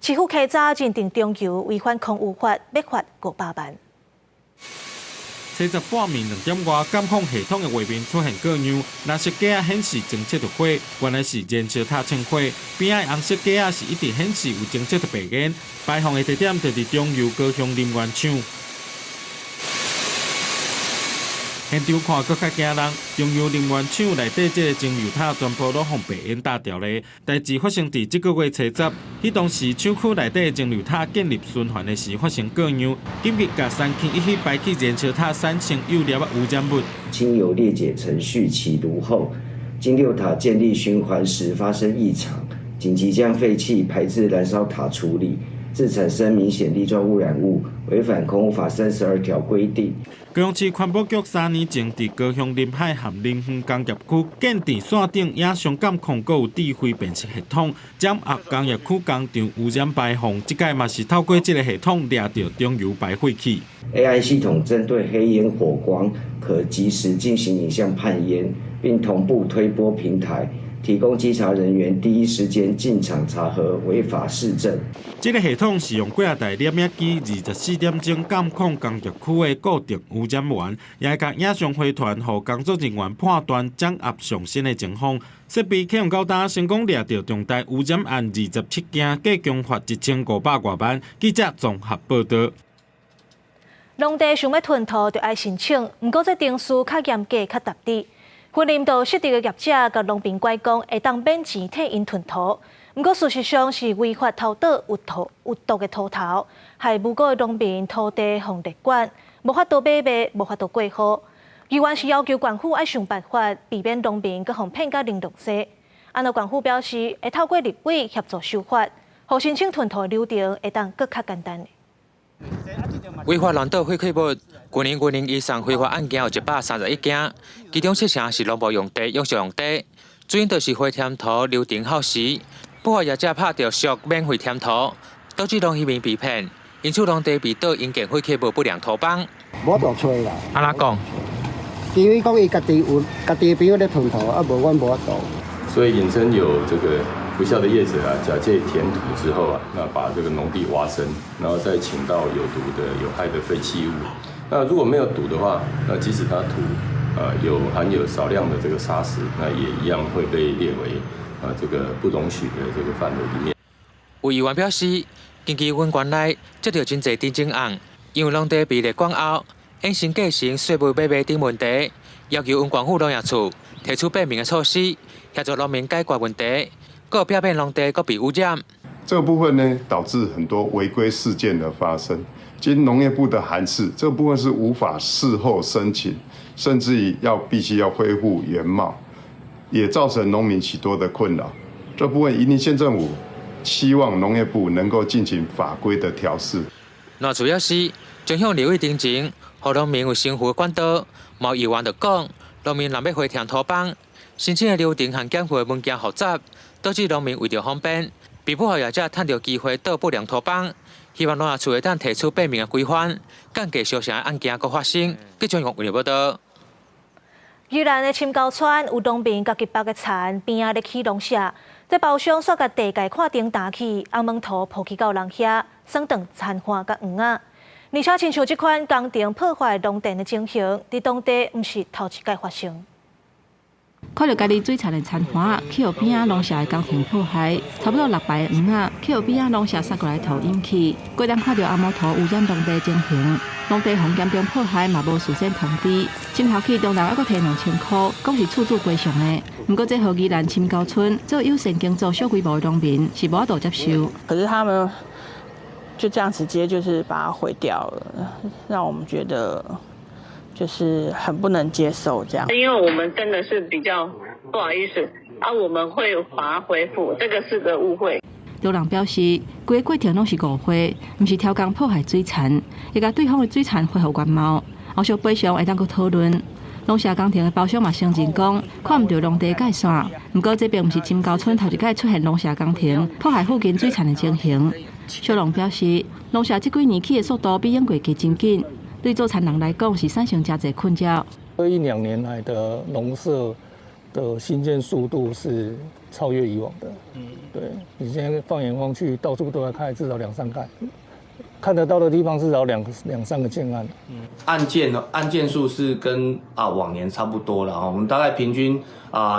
市府起早認定中油違反空污法，欲罰500萬。初十半暝2點外，監控系統的畫面出現過樣，藍色格仔顯示偵測著火，原來是燃燒塔衝火。邊仔紅色格仔是一直顯示有偵測著白煙。排放的地點就是中油高雄林園廠。現場看閣較驚人，中油林園廠內底這個蒸餾塔全部攏予白煙罩牢咧。代誌發生佇這個月初十，彼當時廠區內底蒸餾塔建立循環的時發生過樣，緊急共三氫乙烯排去燃燒塔產生有粒仔污染物。經由裂解程序起爐後，精餾塔建立循環時發生異常，緊急將廢氣排至燃燒塔處理，致產生明顯粒狀污染物，違反空污法32條規定。高雄市環保局3年前佇高雄臨海和林園工業區建置線頂影像監控，閣有智慧辨識系統，掌握工業區工廠污染排放。這擺嘛是透過這个系統掠著中油排廢氣。 AI 系統針對黑煙火光，可即時進行影像判煙，並同步推播平台，提供稽查人員第一時間進場查核違法事證。這个系統是用幾仔台攝影機，24點鐘監控工業區的固定污染源，也會共影像回傳，予工作人員判斷掌握上新的情況。設備啟用到今，成功掠著重大污染案27件，計共罰1500外萬。記者綜合報導。農地想欲吞塗，就愛申請，毋過這程序較嚴格、較沓滴。雲林就失地的業者共農民拐講，會當免錢替𪜶吞塗，毋過事實上是違法偷倒有土有毒的土頭，害無辜的農民土地予列管，無法度買賣，無法度過戶。議員是要求縣府愛想辦法，避免農民閣予騙甲玲瓏西。按照縣府表示，會透過立委協助修法，予申請吞塗流程會當閣較簡單。違法亂倒廢棄物，去年雲林以上非法案件有131件，其中七成是農業用地、養殖用地，主因就是回填塗流程耗時，不法業者拍著俗免費填塗，導致農漁民被騙，因此農地被倒營建廢棄物不良土崩。無法度揣啦。按怎講？因為講伊家己有家己的朋友咧吞塗，啊無阮無法度。所以引申有這個不肖的業者啊，假借填土之後啊，那把這個農地挖深，然後再傾倒有毒的、有害的廢棄物。那如果沒有毒的話，那即使它土有含有少量的這個砂石，那也一樣會被列為這個不容許的這個範圍裡面。有議員表示，根據阮縣內接著真濟申請案，因為農地被列管後，衍生繼承、稅務買賣等問題，要求縣政府農業處提出便民的措施，協助農民解決問題，閣避免農地閣被污染。這個部分呢，導致很多違規事件的發生。經農業部的函釋，這個部分是無法事後申請，甚至於要必須要恢復原貌，也造成農民許多的困擾。這部分雲林縣政府期望農業部能夠進行法規的調適。那主要是將向立委陳情，予農民有生活管道。毛議員就講，農民若欲回填土方，申請的流程和檢核的文件複雜，導致農民為著方便，被不法業者趁著機會倒不良土方。希望農業處會當提出便民的規範，降低相像的案件閣發生。記者用報道。宜蘭的深溝村有農民家己縛的田邊仔咧起農舍，這包商煞共地界看頂打去，紅毛塗鋪去到人遐，損斷田岸佮園仔。而且親像這款工程破壞農田的情形，佇當地毋是頭一擺發生。看著家己水田的田岸，去予邊仔農舍的工程破壞，差不多600個園仔，去予邊仔農舍撒過來塗引起。過當看著紅毛塗污染農地情形，農地予嚴重破壞嘛無事先通知，深喉去中人猶閣提2000箍，講是厝主賠償的。毋過這予宜蘭深溝村做友善耕作小規模的農民是無法度接受。可是他們就這樣直接就是把它毀掉了，讓我們覺得就是很不能接受這樣。因為我們真的是比較不好意思啊，我們會把它恢復，這個是個誤會。有人表示，規個過程攏是誤會，毋是刁工破壞水田，會共對方的水田恢復原貌，後續賠償會當閣討論。農舍工程的包商嘛承認講，看毋著農地界線，毋過這並毋是深溝村頭一擺出現農舍工程破壞附近水田的情形。小農表示，農舍這幾年起的速度比永過加真緊，對做田人來講是產生誠濟困擾。這一兩年來的農舍的興建速度是超越以往的。對，你現在放眼望去，到處都在開，至少兩三個，看得到的地方至少兩兩三個建案。案件數是跟往年差不多了，我們大概平均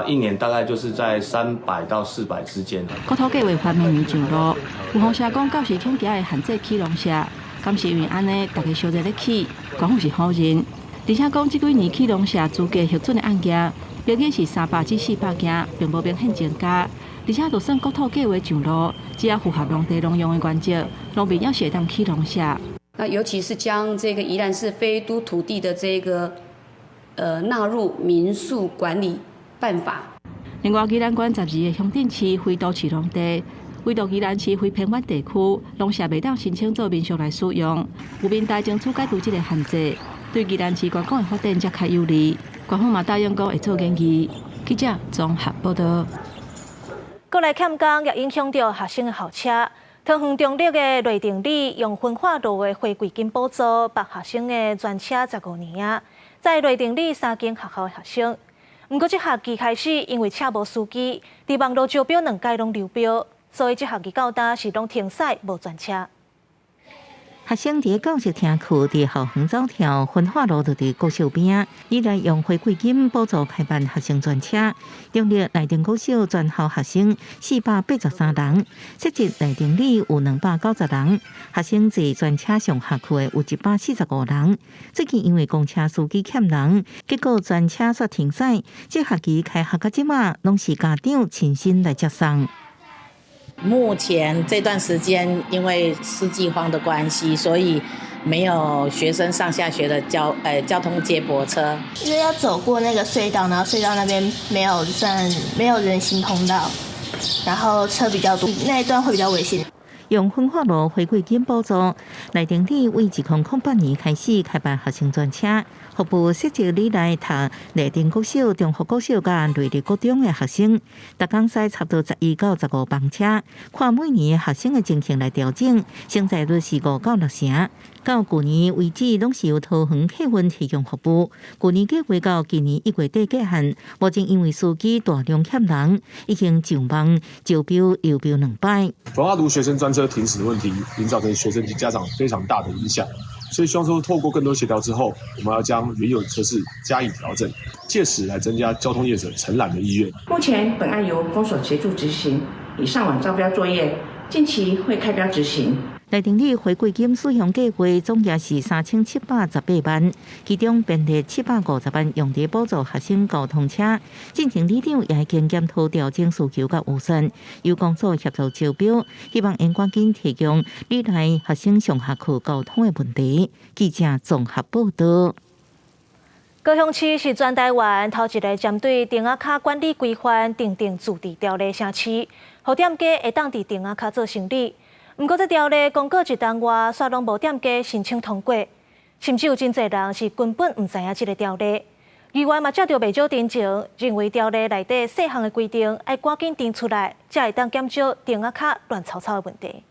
一年大概就是在300到400之間。國土計劃明年上路，有風聲講到時恐驚會限制起農舍，敢是因為按呢，大家相爭咧起，官府是否認。而且講這幾年起農舍資格核准的案件，平均是300至400件，並無明顯增加。而且就算國土計劃上路，只要符合農地農用的原則，農民猶是會當起農舍。那尤其是將這個宜蘭市非都土地的這個納入民宿管理辦法。另外，宜蘭縣12個鄉鎮市非都市農地，唯獨宜蘭市非偏遠地區，農舍袂當申請做民宿來使用，有民代爭取解除這個限制，對宜蘭市觀光的發展才較有利。官方嘛答應講會做研究。記者綜合報道。閣來欠工也影響著學生的校車。桃園中壢的內定里用焚化爐的回饋金補助，縛學生的專車15年啊，載內定里三間學校的學生。毋過這學期開始，因為車無司機，佇網路招標兩擺攏流標，所以這學期到今是攏停駛無專車。學生佇教室聽課，佇校園走跳，焚化爐就佇國小邊。以來用回饋金補助開辦學生專車，中壢內定國小全校學生483人，設置內定里有290人，學生坐專車上下課的有145人。最近因為公車司機欠人，結果專車煞停駛。這學期開學到這馬，攏是家長親身來接送。目前這段時間，因為司機荒的關係，所以沒有學生上下學的交通接駁車。因為要走過那個隧道，然後隧道那邊沒有算沒有人行通道，然後車比較多，那一段會比較危險。用焚化爐回饋金補助，內定里為2008年開始開辦學生專車，服務設置里內讀內定國小、中福國小佮內壢國中的學生，逐工駛差不多11到15班車，看每年學生的情形來調整，承載率是5到6成。到舊年為止，攏是由桃園客運提供服務。舊年九月到今年1月底過限，目前因為司機大量欠人，已經上網招標流標兩擺。焚化爐學生專車停駛的問題，已經造成學生及家長非常大的影響，所以希望說透過更多協調之後，我們要將原有的車次加以調整，借此來增加交通業者承攬的意願。目前本案由公所協助執行，已上網招標作業，近期會開標執行。內定里回饋金使用計劃總額是3718萬，其中編列750萬用佇補助學生交通車。進前里長也已經檢討調整需求佮預算，由公所協助招標，希望會趕緊提供里內學生上下課交通的問題。記者綜合報導。高雄市是全台灣頭一个針對釘仔跤管理規範訂定自治條例城市，予店家會當佇釘仔跤做生理。毋過這條例公告一冬外，煞攏無店家申請通過，甚至有真濟人是根本毋知影這个條例。議員嘛接著袂少陳情，認為條例內底細項的規定愛趕緊訂出來，才會當減少釘仔跤亂糟糟的問題。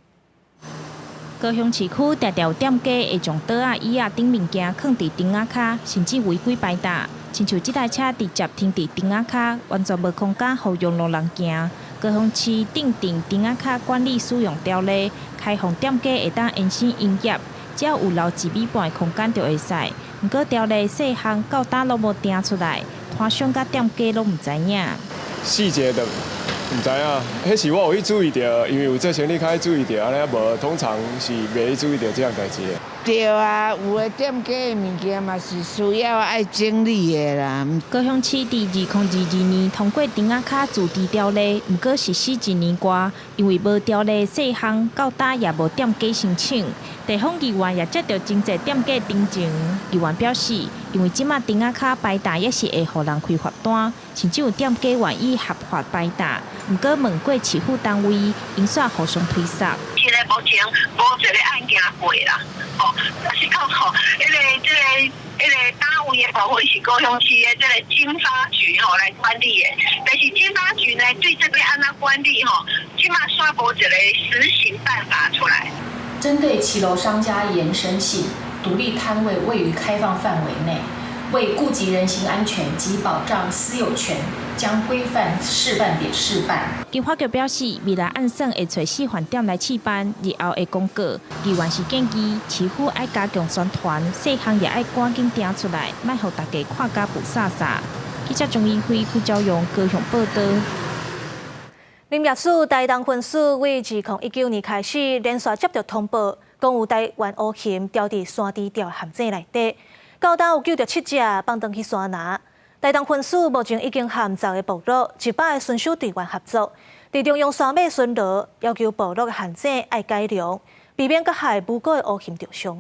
高雄市區常常有店家會將桌仔、椅仔等物件囥佇釘仔跤，甚至違規擺搭。親像這台車直接停佇釘仔跤，完全無空間予用路人行。高雄市訂定釘仔跤管理使用條例，開放店家會當延伸營業，只要有留1.5米的空間就會使。毋過條例細項到今攏無訂出來，攤商佮店家攏毋知影。細節的毋知影，彼時我有去注意著，因為有做生意較愛注意著，按呢無通常是袂去注意著這項代誌的。對啊，有的店家的物件嘛是需要愛整理的啦。高雄市佇2022年通過釘仔跤自治條例，毋過實施一年外，因為無條例細項，到今也無店家申請。地方議員也接著真濟店家陳情，議員表示，因為這馬釘仔跤擺檔也是會予人開罰單，甚至有店家願意合法擺檔，毋過問過市府單位，𪜶煞互相推捒。現在目前無一个案件過啦，吼，但是講吼，彼个、這个、彼个單位的部分是高雄市的這个經發局吼來管理的，但是經發局呢對這個按怎管理吼，這馬煞無一个實行辦法出來。針對騎樓商家延伸性獨立攤位位於開放範圍內，為顧及人行安全及保障私有權，將規範示範點試辦。經發局表示，未來按算會揣示範點來試辦，日後會公告。議員是建議市府愛加強宣傳，細項也愛趕緊訂出來，莫予大家看甲霧煞煞。記者鍾怡輝、邱昭勇高雄報導。林業署台東分署為2019年開始連續接著通報，講有台灣烏熊牢佇山豬釣陷阱內底，到今有救著七隻放轉去山林。台東分署目前已經和10個部落、100個巡守隊員合作，佇中央山脈巡邏，要求部落的陷阱愛改良，避免閣害無辜的烏熊著傷。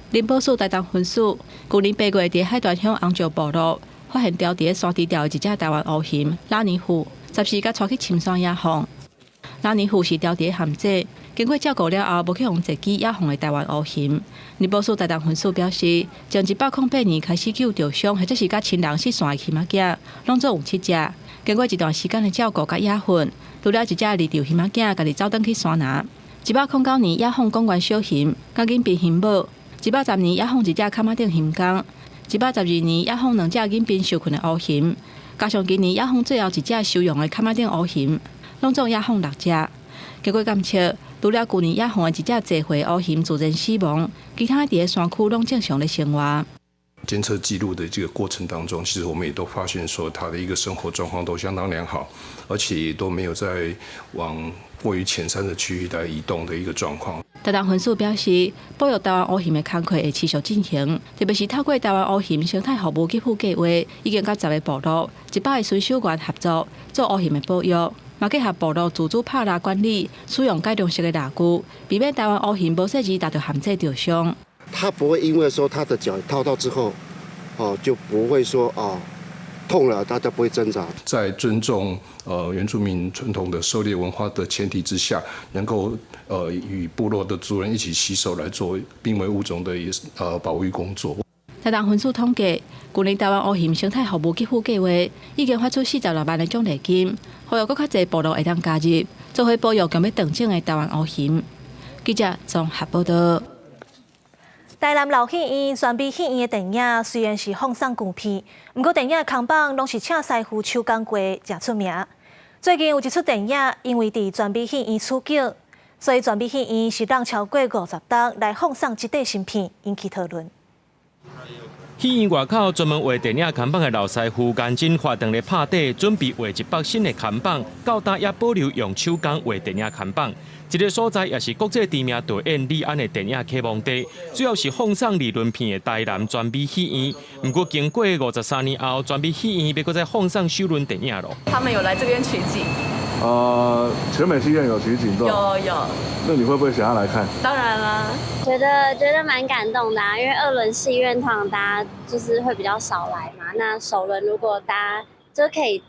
林保署台東分署舊年8月佇海端鄉紅石部落發現牢佇山豬釣的一隻台灣烏熊拉尼虎。十四共帶去深山野放。拉尼虎是牢佇陷阱，經過照顧了後，無去予截擊野放的台灣烏熊。林保署台東分署表示，從108年開始救著傷，或者是佮親人失散的熊仔囝，攏總有七隻。經過一段時間的照顧佮野訓，除了一隻離場熊仔囝，家己走轉去山林。109年野放公園小熊，佮銀邊熊母。110年野放一隻崁仔頂熊公。112年野放兩隻銀邊受困的烏熊。加上今年野放最後一隻收容的崁仔頂烏熊，攏總野放六隻。結果檢測，除了舊年野放的一隻濟歲烏熊自然死亡，其他佇咧山區攏正常咧生活。監測記錄的這個過程當中，其實我們也都發現說，它的一個生活狀況都相當良好，而且也都沒有在往過於淺山的區域來移動的一個狀況。台東分署表示，保育台灣烏熊的工課會持續進行，特別是透過台灣烏熊生態服務給付計劃，已經佮10個部落、100個巡守員合作做烏熊的保育，嘛結合部落自主拍獵管理，使用改良式的獵具，避免台灣烏熊無細膩踏著陷阱著傷。他不會因為說他的腳套到之後，哦，就不會說哦痛了，他就不會掙扎。在尊重原住民傳統的狩獵文化的前提之下，能夠與部落的族人一起攜手來做瀕危物種的保育工作。台東分署統計，舊年台灣烏熊生態服務給付計劃已經發出46萬的獎勵金，呼籲閣較濟部落會當加入，做伙保育強欲斷種的台灣烏熊。記者綜合報導。台南老戲院全美戲院的電影雖然是放送舊片，毋過電影的扛棒攏是請師傅手工過，誠出名。最近有一齣電影，因為佇全美戲院取景，所以全美戲院是讓超過50冬來放送這塊新片，引起討論。戲院外口專門畫電影看板的老師傅顏真發當咧拍底，準備畫一幅新的看板。到今也保留用手工畫電影看板。這个所在也是國際知名導演李安的電影啟蒙地，主要是放送二輪片的台南全美戲院。毋過經過53年後，全美戲院欲閣再放送首輪電影咯。他們有來這邊取景。全美戲院有取景，有有。那你會不會想要來看？當然啦，覺得蠻感動的啊，因為二輪戲院通常大家就是會比較少來嘛，那首輪如果大家就可以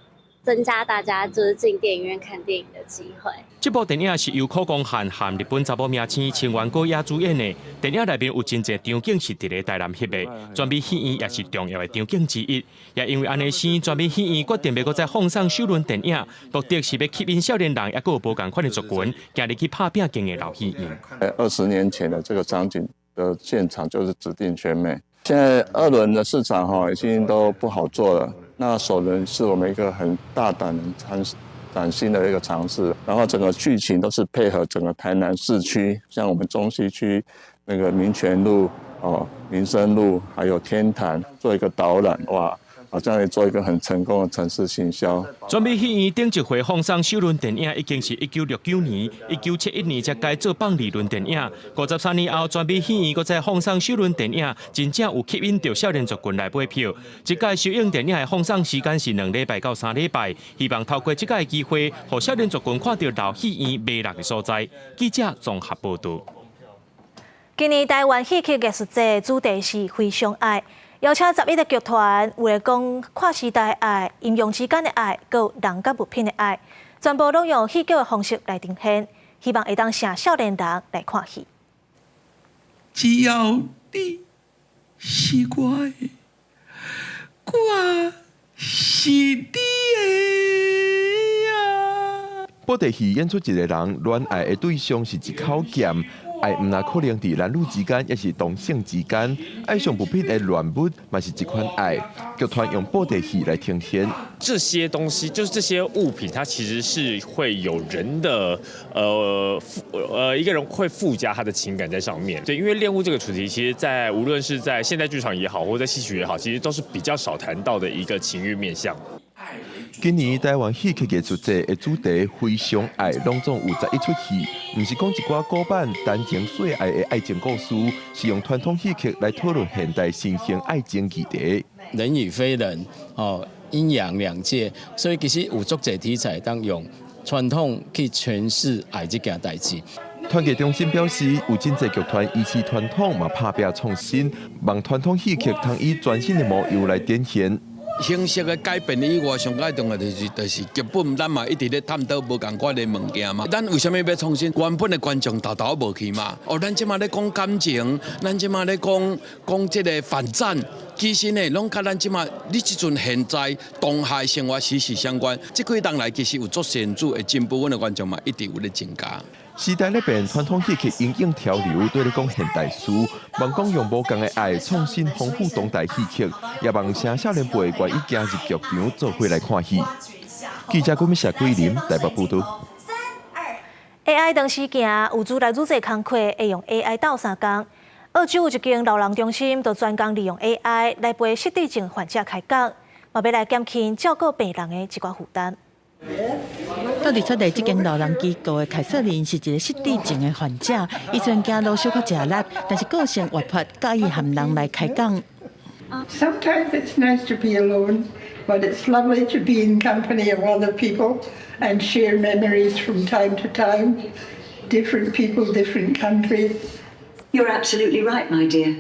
增加大家就是進電影院看電影的機會。這部電影是由苦功漢和日本查某明星清原果耶主演的。電影內面有真濟場景是佇咧台南翕的，全美戲院也是重要的場景之一。也因為按呢生，全美戲院決定欲閣再放送首輪電影，目的是欲吸引少年人，抑閣有無仝款的族群，行入去拍拚間的老戲院。 20年前的這個場景的現場就是指定全美。現在二輪的市場哈已經都不好做了。那首輪是我們一個很大膽、嶄嶄新的一個嘗試，然後整個劇情都是配合整個台南市區，像我們中西區那個民權路、哦民生路，還有天壇，做一個導覽，哇！好像做一個很成功的城市行銷。全美戲院頂一回放送首輪電影已經是1969年，1971年才改做放二輪電影。53年後，全美戲院閣再放送首輪電影，真正有吸引著少年族群來買票。這屆首映電影的放送時間是2禮拜到3禮拜，希望透過這個機會，予少年族群看著老戲院魅力的所在。記者綜合報導。今年台灣戲曲藝術節主題是非常愛。邀請11個劇團，有咧講跨時代愛、陰陽之間的愛，閣有人佮物品的愛，全部攏用戲劇的方式來呈現，希望會當吸少年人來看戲。只要你是我的，我是你的啊！布袋戲演出一個人戀愛的對象是一口劍。愛毋但可能佇男女之間，抑是同性之間，愛上物品的戀物，嘛是一款愛。劇團用布袋戲來呈現。這些東西，就是這些物品，它其實是會有人的，一個人會附加他的情感在上面。對，因為戀物這個主題，其實在無論是在現代劇場也好，或者在戲曲也好，其實都是比較少談到的一個情欲面向。今年台灣戲曲藝術節的主題非常愛，攏總有11齣戲，毋是講一寡古板單情細愛的愛情故事，是用傳統戲曲來討論現代新型愛情議題。人與非人，哦，陰陽兩界，所以其實有足濟題材當用傳統去詮釋愛這件代誌。團結中心表示，有真濟劇團依恃傳統嘛拍拚創新，望傳統戲曲通以全新的模樣來展現。形式的改變以外，上蓋重要就是劇本，咱嘛一直咧探討無仝款的物件嘛。咱為啥物欲創新？原本的觀眾沓沓無去嘛。哦，咱這馬咧講感情，咱這馬咧講講這个反戰，其實呢，攏佮咱這馬你這陣現在當下生活息息相關。這幾冬來其實有足顯著的進步，阮的觀眾嘛一直有咧增加。時代咧變，傳統戲曲因應潮流，對咧講現代事，望講用無仝的愛創新豐富當代戲曲，也望請少年輩願意行入劇場做伙來看戲。記者郭美霞、桂林台北報導。 AI 當時行，有愈來愈濟工課會用 AI 鬥相共。澳洲有一間老人中心，就專工利用 AI 來陪失智症患者開講，嘛欲來減輕照顧病人的一寡負擔。蹛佇出來這間老人機構的凱瑟琳是一个失智症的患者，伊雖然行路小可吃力，但是個性活潑，佮意和人來開講。 Sometimes it's nice to be alone, but it's lovely to be in company of other people and share memories from time to time. Different people, different countries. You're absolutely right, my dear.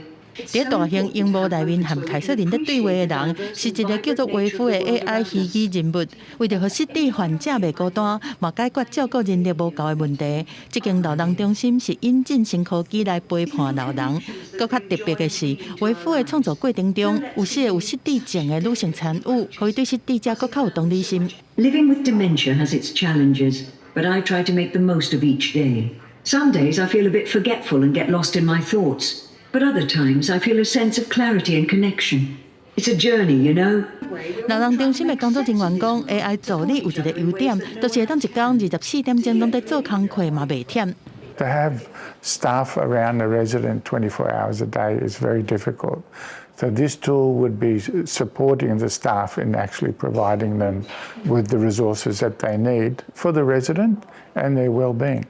佇大型螢幕內面和凱瑟琳咧對話的人，是一个叫做維夫的 AI 虛擬人物。為著予失智患者袂孤單，嘛解決照顧人力無夠的問題，這間老人中心是引進新科技來陪伴老人。閣較特別的是，維夫的創作過程中，有四个有失智症的女性參與，予伊對失智者閣較有同理心。 Living with dementia has its challenges, but I try to make the most of each day. Some days I feel a bit forgetful and get lost in my thoughts. But other times I feel a sense of clarity and connection. It's a journey, you know. 老人中心的工作人員講，AI 助理有一个優點，就是會當一工24點鐘攏佇做工課嘛袂忝。To have staff around the resident 24 hours a day is very difficult. So this tool would be supporting the staff in actually providing them with the resources that they need for the resident and their well-being.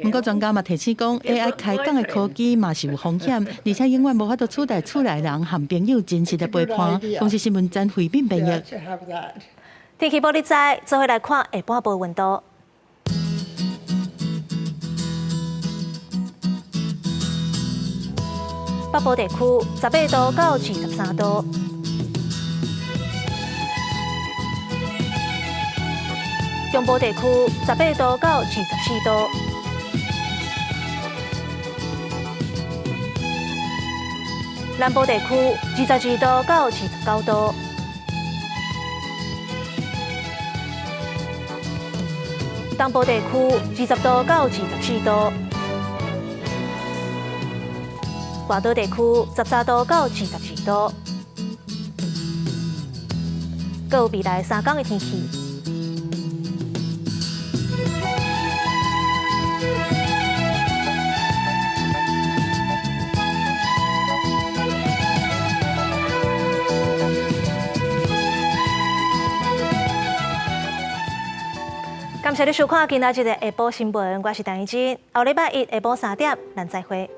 毋過專家嘛提醒講，AI 開講的科技嘛是有風險，而且永遠無法度取代厝內人和朋友真實的陪伴。公視新聞曾慧敏編譯。天氣報你知，做伙來看下半晡溫度。北部地區18度到23度，中部地區18度到24度，南部地區22度到29度，東部地區20度到24度。外島地區13度到22度，閣有未來3工的天氣。感謝你收看今仔日的下晡新聞，我是陳怡之。後禮拜一下晡3點，咱再會。